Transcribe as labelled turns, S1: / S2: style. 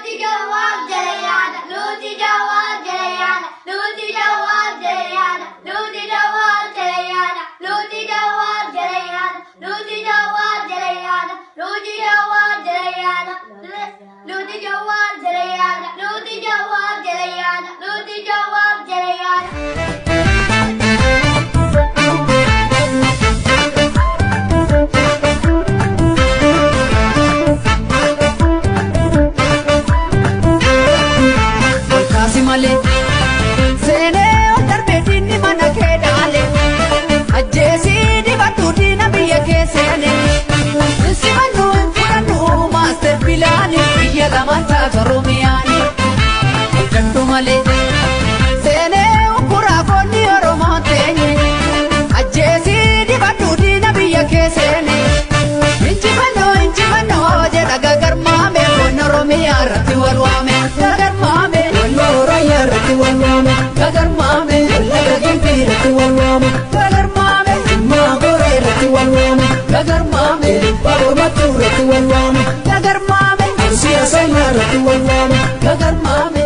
S1: Nuti Jawaar jala yaana. Nuti Jawaar jala yaana. Nuti Jawaar jala yaana. Nuti Jawaar jala yaana. Nuti Jawaar jala yaana. Nuti Jawaar jala yaana. Nuti Jawaar jala yaana. Nuti Jawaar jala yaana. Nuti Jawaar jala yaana. Nuti Jawaar jala yaana.
S2: Olkaasi malee seenee ol darbee diinni mana kee dhaale ajjeesii dibadhu diina biyya kee seene simannu hin fudhannu maaster pilaani biyya lamaan taatu Oromiyaani eeggadhu malee seenee ukkuraa foonni Oromoo teenye ajjeesii dibadhu diina biyya kee seene injifannoo injifannoo jedha gagarmaame foon Oromiyaa irratti wal waame gagarmaame.
S3: Walla irratti wal waame.
S2: Gagarmaame.
S3: Wallaga Gimbii irratti wal waame.
S2: Gagarmaame.
S3: Jimmaa Gooree irratti wal waame.
S2: Gagarmaame.
S3: Baabur Mattuu irratti wal waame.
S2: Gagarmaame.
S3: Arsii Asaanaa irratti wal waame.
S2: Gagarmaame.